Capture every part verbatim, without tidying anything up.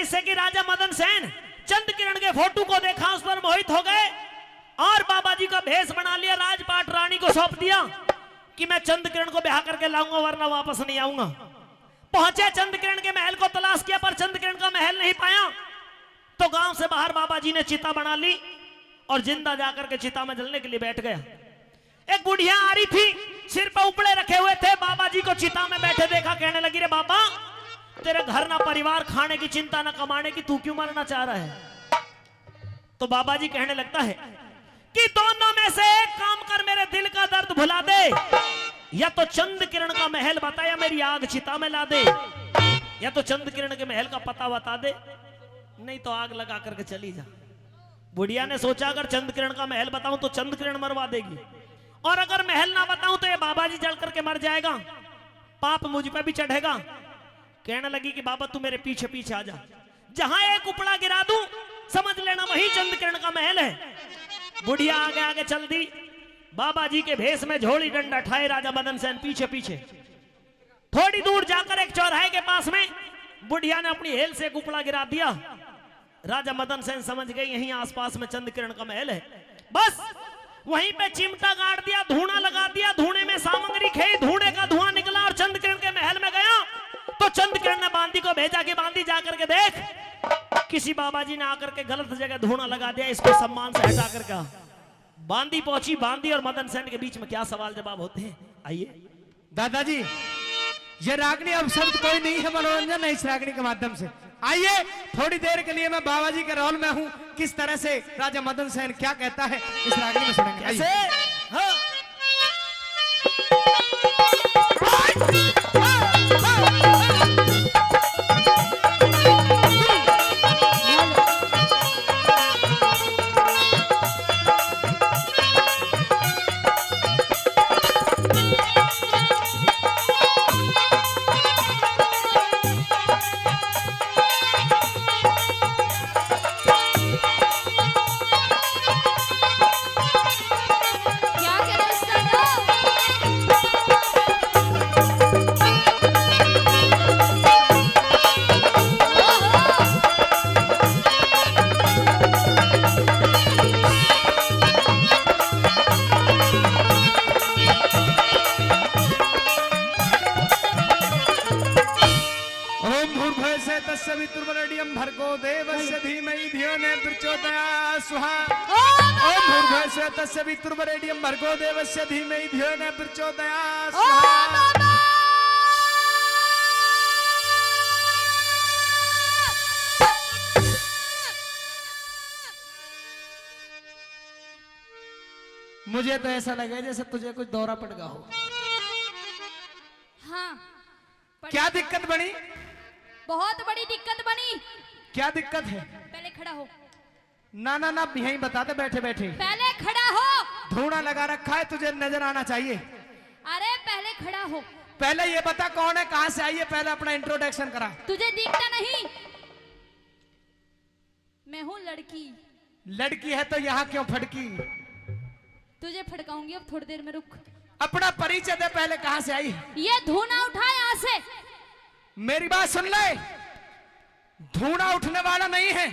जैसे कि राजा मदन सेन चंद किरण के फोटो को देखा, उस पर मोहित हो गए और बाबा जी का भेष बना लिया, राजपाट रानी को सौंप दिया कि मैं चंद किरण को ब्याह करके लाऊंगा, वरना वापस नहीं आऊंगा। पहुंचे चंद किरण के महल को तलाश किया, पर चंद किरण का महल नहीं पाया। तो गांव से बाहर बाबा जी ने चिता बना ली और जिंदा जाकर के चिता में जलने के लिए बैठ गया। एक बुढ़िया आ रही थी, सिर पे उपड़े रखे हुए थे। बाबा जी को चिता में बैठे देखा, कहने लगी, "रे बाबा, तेरे घर ना परिवार, खाने की चिंता, ना कमाने की, तू क्यों मरना चाह रहा है?" तो बाबा जी कहने लगता है कि दोनों में से एक काम कर, मेरे दिल का दर्द भुला दे, या तो चंद किरण का महल बता, या मेरी आग चिता में ला दे, या तो चंद किरण के महल का पता बता दे, नहीं तो आग लगा करके चली जा। बुढ़िया ने सोचा, अगर चंद किरण का महल बताऊं तो चंद किरण मरवा देगी, और अगर महल ना बताऊं तो ये बाबा जी जल करके मर जाएगा, पाप मुझ पे भी चढ़ेगा। कहने लगी कि बाबा, तू मेरे पीछे पीछे आ जा, जहां एक उपड़ा गिरा दूं, समझ लेना वही चंद किरण का महल है। बुढ़िया आगे आगे चल दी, बाबा जी के भेष में झोली डंडा ठाए राजा मदन सेन पीछे पीछे। थोड़ी दूर जाकर एक चौराहे के पास में बुढ़िया ने अपनी हेल से एक उपड़ा गिरा दिया। राजा मदन सेन समझ गए, यहीं आसपास में चंद किरण का महल है। बस वहीं पे चिमटा गाड़ दिया, धूणा लगा दिया, धूणे में सामग्री खेई, धूणे का धुआं निकला और चंद किरण के महल में गया तो चंद किरण ने बांदी को भेजा कि बांदी, जा करके देख, किसी बाबा जी ने आकर के गलत जगह धूणा लगा दिया, इसको सम्मान से हटा करके आ। बांदी पहुंची, बांदी और मदन सेन के बीच में क्या सवाल जवाब होते हैं, आइए। दादाजी, ये रागनी अपशब्द कोई नहीं है, मनोरंजन है इस रागनी के माध्यम से। आइए, थोड़ी देर के लिए मैं बाबा जी के रोल में हूँ, किस तरह से राजा मदन सेन क्या कहता है इस रागनी में सुनेंगे। आइए। कैसे? हाँ। ओम भूर्भुवः स्वः तत्सवितुर्वरेण्यं भर्गो देवस्य धीमहि धियो न प्रचोदयात् स्वाहा। ओम ओम भूर्भुवः स्वः तत्सवितुर्वरेण्यं भर्गो देवस्य धीमहि धियो न प्रचोदयात् ओम स्वाहा। बाबा। मुझे तो ऐसा लगे जैसे तुझे कुछ दौरा पड़ गया हो। हाँ, पड़ क्या गया। दिक्कत बनी? बहुत बड़ी दिक्कत बनी। क्या दिक्कत है? पहले खड़ा हो। ना, ना, ना, यहीं बता दे बैठे बैठे। पहले खड़ा हो। धूणा लगा रखा है, तुझे नजर आना चाहिए। अरे पहले खड़ा हो। पहले ये बता कौन है, कहाँ से आई है, पहले अपना इंट्रोडक्शन करा। तुझे दिखता नहीं? मैं हूँ लड़की। लड़की है तो यहाँ क्यों फड़की? तुझे फड़काऊंगी अब, थोड़ी देर में रुक। अपना परिचय दे पहले, कहाँ से आई? ये धूणा उठा यहाँ से। मेरी बात सुन ले, धूणा उठने वाला नहीं है।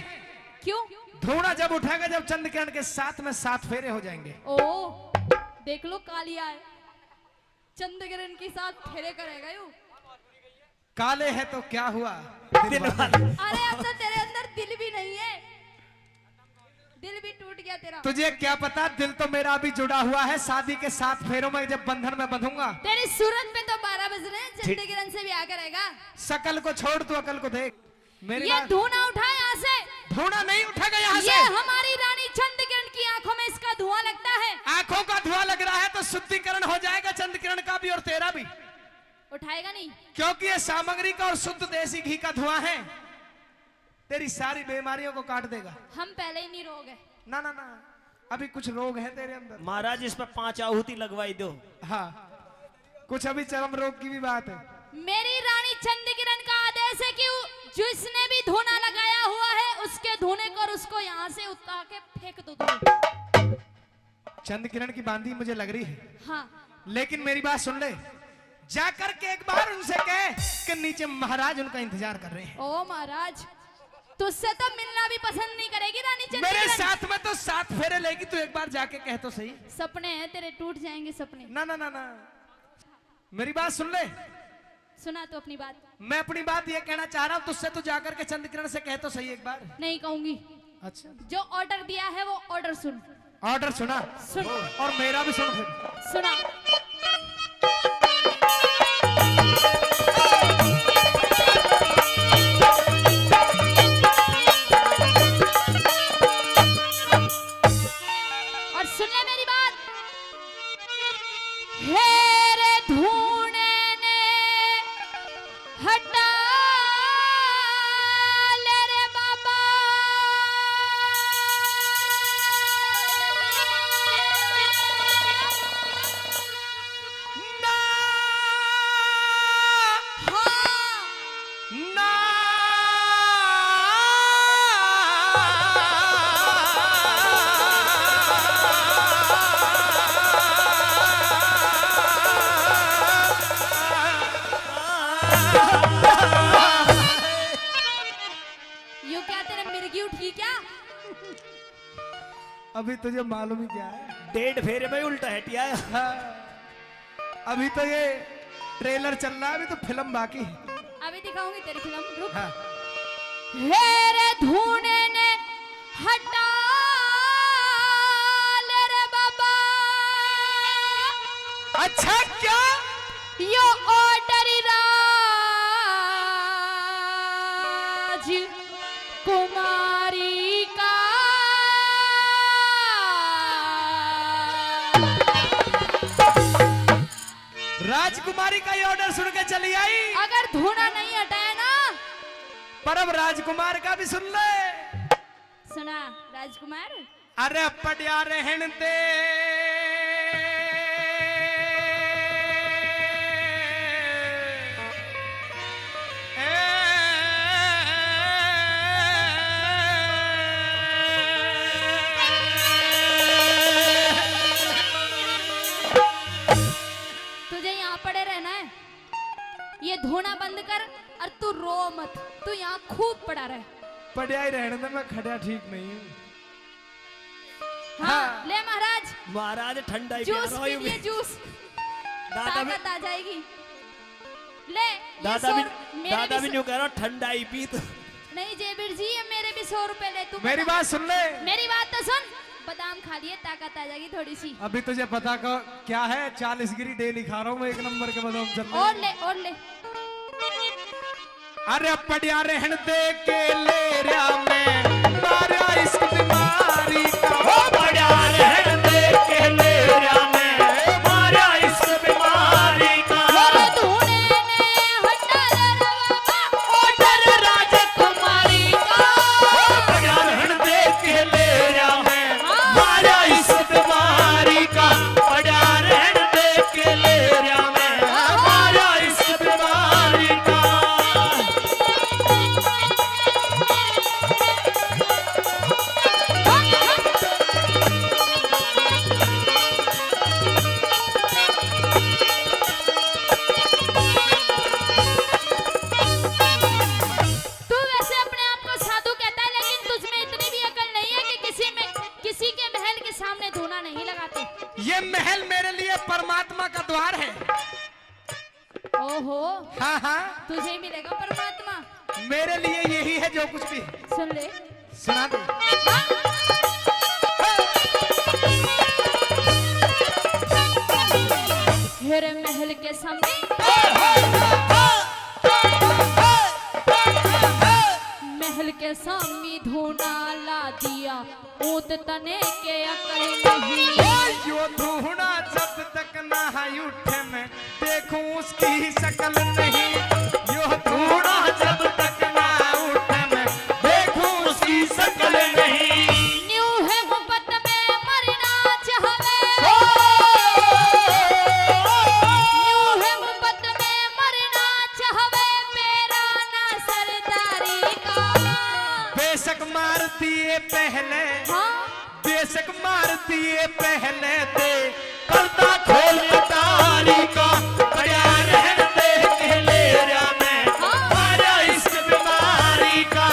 क्यों? धूणा जब उठेगा जब चंद किरण के साथ में सात फेरे हो जाएंगे। ओ, देख लो, कालिया है, चंद किरण के साथ फेरे करेगा यू। काले है तो क्या हुआ? दिल वाले। अरे अब तो तेरे अंदर दिल भी नहीं है, दिल भी टूट गया तेरा। तुझे क्या पता, दिल तो मेरा अभी जुड़ा हुआ है, शादी के सात फेरों में जब बंधन में बंधूंगा। तेरी सूरत पे तो बारह बज रहे हैं, चंद किरण से ब्याह करेगा। शकल को छोड़, तू अकल को देख। मेरी ये बात धूणा उठा यहाँ से। धूणा नहीं उठेगा यहाँ से। ये हमारी रानी चंद किरण की आंखों में इसका धुआं लगता है। आंखों का धुआं लग रहा है तो शुद्धिकरण हो जाएगा चंद किरण का भी और तेरा भी। उठाएगा नहीं। क्योंकि ये सामग्री का और शुद्ध देसी घी का धुआं है, तेरी सारी बीमारियों को काट देगा। हम पहले ही नहीं रोग है। ना, ना, ना, अभी कुछ रोग है तेरे अंदर। महाराज, इस पे पांच आहुति लगवाई दो। हाँ, कुछ अभी चरम रोग की भी बात है। मेरी रानी चंद किरण का आदेश है कि उ-, जिसने भी धूना लगाया हुआ है, उसके धूने को और उसको यहाँ से उठा के फेंक दो दूर। चंद किरण की बांदी मुझे लग रही है। हाँ। लेकिन मेरी बात सुन ले, जाकर के एक बार उनसे कह कि नीचे महाराज उनका इंतजार कर रहे हैं। ओ महाराज, तुझसे तो मिलना भी पसंद नहीं करेगी रानी चंद्रगढ़। मेरे साथ में तो सात फेरे लेगी तू, एक बार जाके कह तो सही। सपने हैं तेरे, टूट जाएंगे सपने। ना, ना, ना, ना, मेरी बात सुन ले। सुना तू अपनी बात। मैं अपनी बात ये कहना चाह रहा हूँ, तुझसे तू जाकर के चंद्रकिरण से कह तो सही एक बार। नहीं कहूंगी। अच्छा। जो ऑर्डर दिया है वो ऑर्डर सुन। ऑर्डर सुना? सुन। और मेरा भी सुन फिर। सुना। और सुन ले मेरी बात। हेरे धूने ने हटा ले रे बाबा। ना। हाँ। ना। यो क्या तेरे मिर्गी उठी क्या? अभी तुझे मालूम ही क्या है? डेढ़ फेरे में उल्टा हटिया है। हाँ। अभी तो ये ट्रेलर चल रहा है, अभी तो फिल्म बाकी है। अभी दिखाऊंगी तेरी फिल्म, रुक। हाँ। हेरे धूने ने हटा ले रे बाबा। अच्छा क्या? यो ऑर्डर राज कुमारी का। राजकुमारी का ये ऑर्डर सुन के चली आई। अगर धूना नहीं हटाया ना। पर अब राजकुमार का भी सुन ले। सुना राजकुमार। अरे पड़या रहन दे। तुझे यहाँ पड़े रहना है, ये धोना बंद कर और तू रो मत, तू यहाँ खूब पड़ा रह। पड़या ही रहने दे, मैं खड़ा ठीक नहीं हूँ। हाँ, हाँ। ले महाराज। महाराज ठंडा ही जूस प्यारा पी हो लिए, भी। जूस। दादा भी ताकत आ जाएगी। ले, ये दादा सौ भी, रु-, मेरे दादा भी भी सौ न्यू कह रहा, ठंडा ही पी तो। नहीं जेबीर जी, ये मेरे भी सौ रुपए ले तू। मेरी बता। बात सुन ले। मेरी बात तो सुन, बादाम खा लिए, ताकत आ जाएगी थोड़ी सी। अभी तुझे पता का क्या है, चालीस गिरी डेली खा रहा हूँ मैं, एक नंबर के बादाम चल रहे हैं। और ले, और ले। अरे पड़या रहन दे केले रया मैं, मारा इश्क बीमारी का। ओ पड़या रहन दे केले रया मैं, मारा इश्क बीमारी का। अरे धूने ने हटा ले रे बाबा, ऑर्डर राजकुमारी का। ओ पड़या रहन दे केले रया मैं, मारा इश्क बीमारी का। पड़या रहन दे केले रया मैं, मारा इश्क बीमारी का। तू वैसे अपने आप को साधु कहता है, लेकिन तुझ में इतनी भी अकल नहीं है कि किसी में, किसी के महल के सामने धूना नहीं लगाते। ये महल मेरे लिए परमात्मा का द्वार है। ओहो। हाँ, हाँ। तुझे ही मिलेगा परमात्मा। मेरे लिए यही है जो कुछ भी। सुन ले। सुना दे। हाँ। मेरे महल के सामने, महल के सामने धूना ला दिया। ऊत तने के अकल नहीं। ओ, यो धूना जब तक ना उठे मैं देखूं उसकी शकल नहीं। यो धूना जब तक ना उठे मैं देखूं उसकी शकल नहीं। न्यू है मोहब्बत में मरना चाहवे। ओ, न्यू है मोहब्बत में मरना चाहवे मेरा ना सरदारी का। बेशक मार दिए पहले, हाँ। बेशक मार दिए पहले ते पर्दा खोल अटारी का। पड़या रहन दे केले रया मैं, हाँ। मारा इश्क बीमारी का।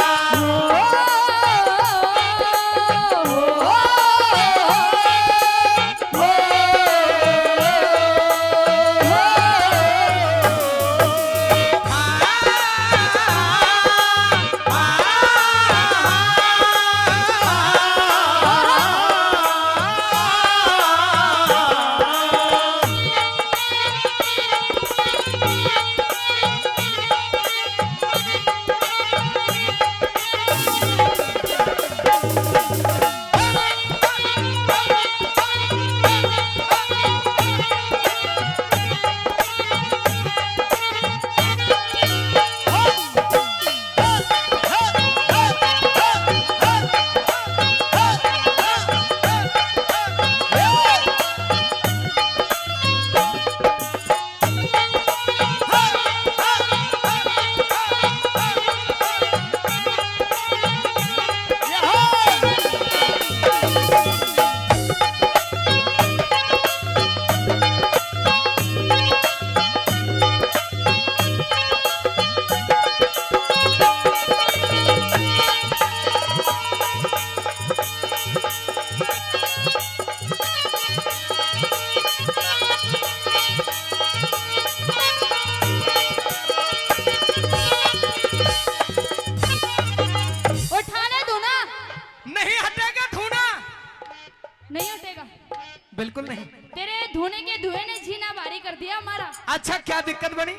बिल्कुल नहीं। तेरे धूने के धुएं ने जीना भारी कर दिया हमारा। अच्छा, क्या दिक्कत बनी?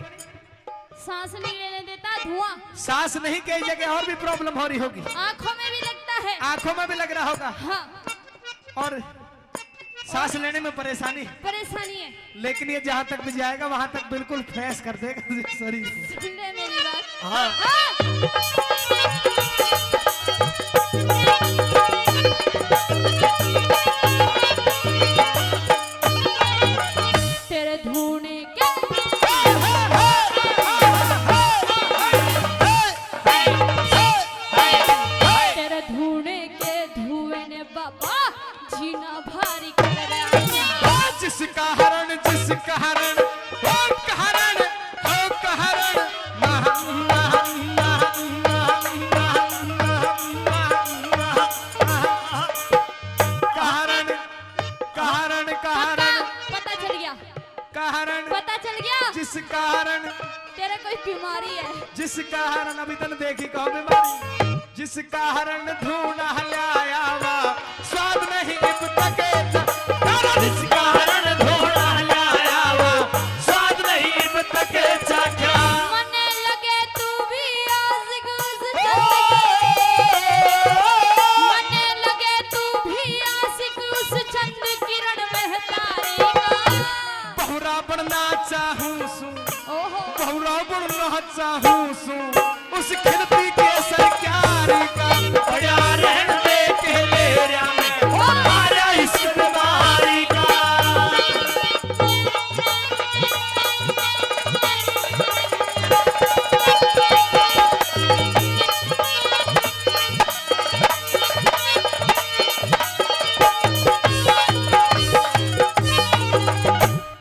सांस नहीं लेने देता, धुआं। सांस नहीं, कई जगह और भी प्रॉब्लम हो रही होगी। आंखों में भी लगता है। आंखों में भी लग रहा होगा। हाँ। और सांस लेने में परेशानी। परेशानी है। लेकिन ये जहां तक भी जाएगा, वहां तक बिल्कुल फ्रेश कर देगा शरीर को। सुन ले मेरी बात। हाँ। हाँ। तेरे धूने के, तेरे धूने के धुएं ने बाबा जीना भारी कर रहा है। ओ जिसका हरण, जिसका हरण, ओ कहरण, ओ कहरण, कहरण, कहरण, कहरण। पता, पता चल गया। कहरण। पता चल गया। जिस कहरण। तेरे कोई बीमारी है। जिस कहरण अभी तन देखी कहो बीमारी। जिस कहरण ढूंढ हल्याया वा, स्वाद नहीं इब तक च-, कहरण। जिस कहरण ढूंढ हल्याया वा, स्वाद नहीं इब तक चाख्या। मने लगे तू भी आशिक उस चंद की, मने लगे तू भी आशिक उस चंद किरण महतारी का। बहुरा बनना चाहूं सूं, ओहो। बहुरा बनना चाहूं सूं, उस खिलती केसर क्यारी का। पड़ा रहन दे कहलेरिया में, ओ मारा इश्क बीमारी का।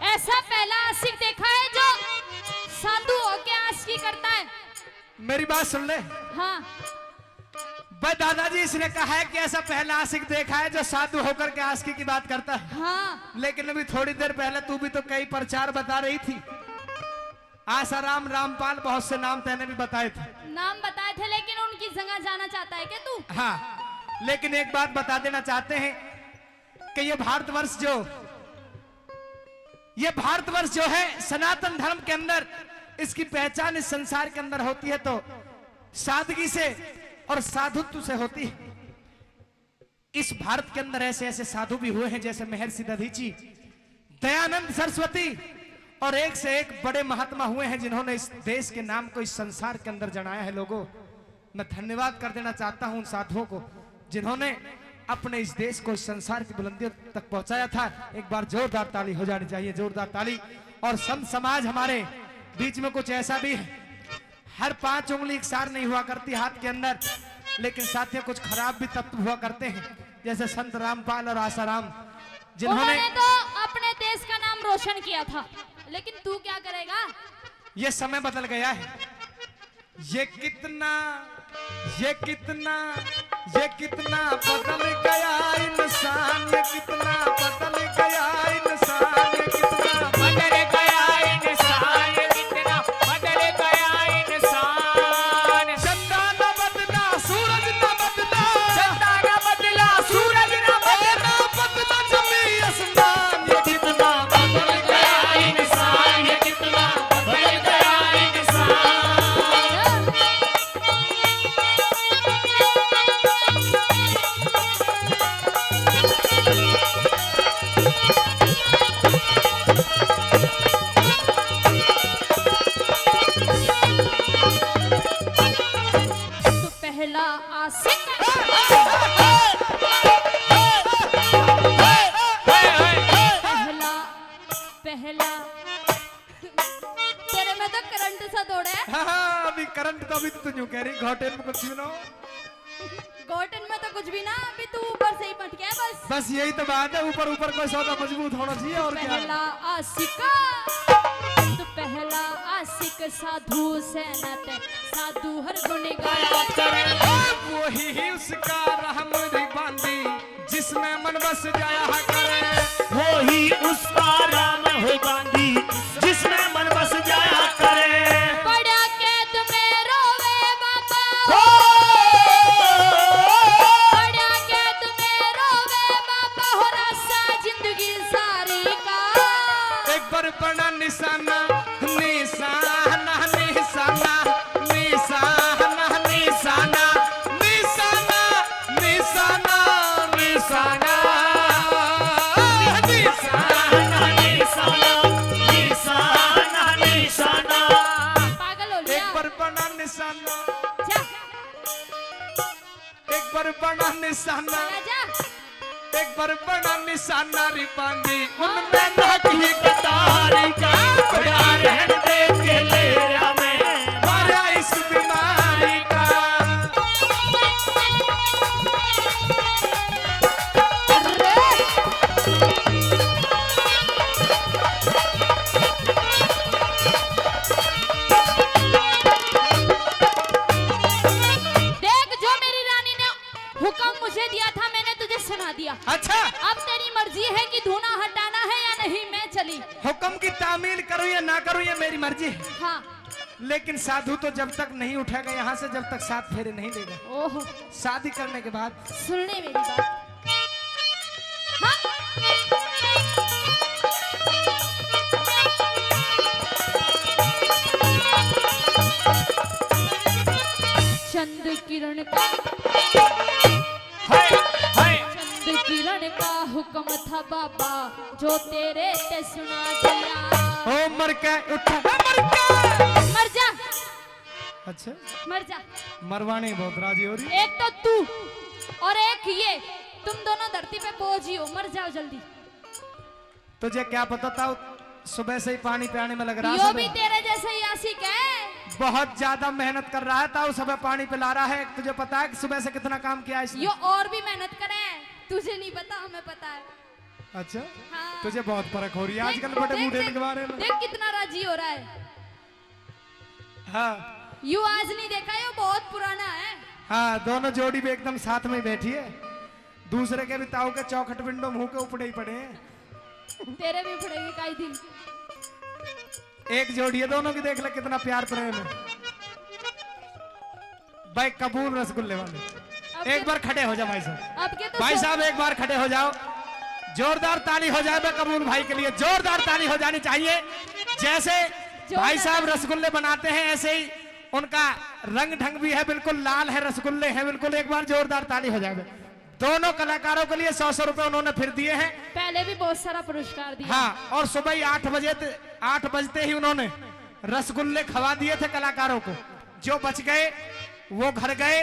ऐसा पहला आशिक देखा है जो साधु होके आशिकी करता है? मेरी बात सुन ले। हाँ। बे दादाजी, इसने कहा है कि ऐसा पहला आशिक देखा है जो साधु होकर के आशिकी की बात करता है। हाँ। लेकिन अभी थोड़ी देर पहले तू भी तो कई प्रचार बता रही थी। आसाराम, रामपाल, बहुत से नाम तैने भी बताए थे। नाम बताए थे, लेकिन उनकी जगह जाना चाहता है क्या तू? हाँ, लेकिन एक बात बता देना चाहते हैं कि ये भारतवर्ष जो, ये भारतवर्ष जो है, सनातन धर्म के अंदर इसकी पहचान इस संसार के अंदर होती है तो सादगी से और साधुत्व से होती है। इस भारत के अंदर ऐसे ऐसे साधु भी हुए हैं, जैसे महर्षि दधीचि, दयानंद सरस्वती, और एक से एक बड़े महात्मा हुए हैं जिन्होंने इस देश के नाम को इस संसार के अंदर जनाया है। लोगों, मैं धन्यवाद कर देना चाहता हूं उन साधुओं को जिन्होंने अपने इस देश को इस संसार की बुलंदियों तक पहुंचाया था। एक बार जोरदार ताली हो जानी चाहिए, जोरदार ताली। और संत समाज हमारे बीच में कुछ ऐसा भी है, हर पांच उंगली एक सार नहीं हुआ करती हाथ के अंदर, लेकिन साथियों, कुछ खराब भी तत्व हुआ करते हैं, जैसे संत रामपाल और आसाराम, जिन्होंने उन्होंने तो अपने देश का नाम रोशन किया था, लेकिन तू क्या करेगा? ये समय बदल गया है। ये कितना, ये कितना, ये कितना बदल गया इंसान, ये कितना बदल गया इंसान, ये कितना बदल गया इंसान, ये कितना बदल गया इंसान। चंदा न बदला, सूरज न बदला, चंदा न बदला, सूरज न बदला, बदला जमी आसमान। ये कितना बदल गया इंसान, ये कितना बदल गया इंसान। तो पहला आशिक, पहला, पहला, तेरे में तो करंट सा दौड़ा है। हाँ, हाँ, अभी करंट तो अभी तो यूं कह रही, घोटे में कुछ भी ना हो। घोटन में तो कुछ भी ना, अभी तू ऊपर से ही पटका है बस। बस यही तो बात है, ऊपर ऊपर कोई सौदा मजबूत होना चाहिए, और क्या है? पहला आशिक, तो पहला आशिक साधु सै नाते, साधु हर गुण गाया करे। वही उसका रहम री बांधी, जिसमें मन बस जाया करे। वही उसका राम हो बांधी, जिसमें मन बस जाया करे। पड़ा कैद में रोवे बाबा हो। हो। पड़ा कैद में रोवे बाबा हो, रासा जिंदगी सा पर बना निशाना, राजा। एक बार बना निशाना री बांधी, उनमें नाक ही कटारी का। बड़ा रहन दे के ले आ मैं, मारा इस बीमारी का। देख, जो मेरी रानी ने हुक्म मुझे दिया था, मैंने तुझे सुना दिया। अच्छा। अब तेरी मर्जी है कि धूना हटाना है या नहीं, मैं चली। हुक्म की तामील करूं या ना करूं, ये मेरी मर्जी है। हाँ। लेकिन साधु तो जब तक नहीं उठेगा यहाँ से, जब तक सात फेरे नहीं देगा। ओहो। शादी करने के बाद। सुन ले मेरी बात। हाँ। चंद किरण का, हाय, हाय। चंद किरण का हुक्म था बाबा, जो तेरे ते सुना दिया। ओ मर के उठ, ओ मर के। मर जा। अच्छा। मर जा। मरवाने बहुत राजी हो रही। एक तो तू और एक ये, तुम दोनों धरती पे बोझ ही हो, मर जाओ जल्दी। तुझे क्या पता ताऊ, सुबह से ही पानी पिलाने में लग रहा है यो सब। भी तेरे जैसे ही आशिक है। बहुत ज्यादा मेहनत कर रहा है ताऊ, सुबह पानी पिला रहा है। तुझे पता है कि सुबह से कितना काम किया इसने? यो और भी मेहनत करे, तुझे नहीं पता, हमें पता है। अच्छा? हाँ। तुझे बहुत परख हो रही है देख, आजकल बड़े देख, बूढ़े देख, के बारे में। देख कितना राजी हो रहा है। हाँ। यू आज नहीं देखा, यो बहुत पुराना है। हाँ, दोनों जोड़ी भी एकदम साथ में बैठी है। दूसरे के भी ताऊ के चौखट विंडो मुंह के उपड़े ही पड़े हैं। तेरे भी पड़ेगी काई दिन। एक जोड़ी है दोनों की, देख ले कितना प्यार प्रेम है। भाई कबूल रसगुल्ले वाले, अब एक के बार खड़े हो जाओ भाई साहब। अब के तो भाई सो- साहब एक बार खड़े हो जाओ, जोरदार ताली हो जाए भाई कबूल भाई के लिए, जोरदार ताली हो जानी चाहिए। जैसे जोरदार भाई साहब ताली। रसगुल्ले बनाते हैं ऐसे ही उनका रंग ढंग भी है, बिल्कुल लाल है, रसगुल्ले हैं बिल्कुल। एक बार जोरदार ताली हो जाए। दोनों कलाकारों के लिए सौ सौ रुपए उन्होंने फिर दिए हैं। पहले भी बहुत सारा पुरस्कार दिया। हाँ, और सुबह ही आठ बजे त-, आठ बजते ही उन्होंने रसगुल्ले खवा दिए थे कलाकारों को। जो बच गए वो घर गए,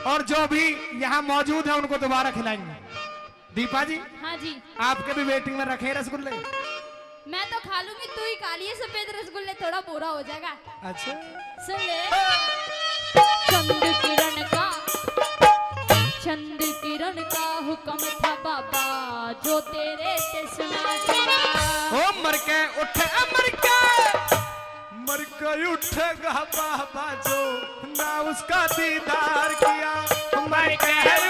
और जो भी यहाँ मौजूद है उनको दोबारा खिलाएंगे। दीपा जी, हाँ जी। आपके भी वेटिंग में रखे हैं रसगुल्ले। मैं तो खा लूंगी, तू ही खा लिए सफेद रसगुल्ले, थोड़ा भूरा हो जाएगा। अच्छा। सुन ले। चंद किरण का, चंद किरण का हुक्म था बाबा, जो तेरे ते सुना दिया। ओ मर के उठ, ए मर के, मर के उठेगा बाबा जो ना उसका दीदार किया। मर के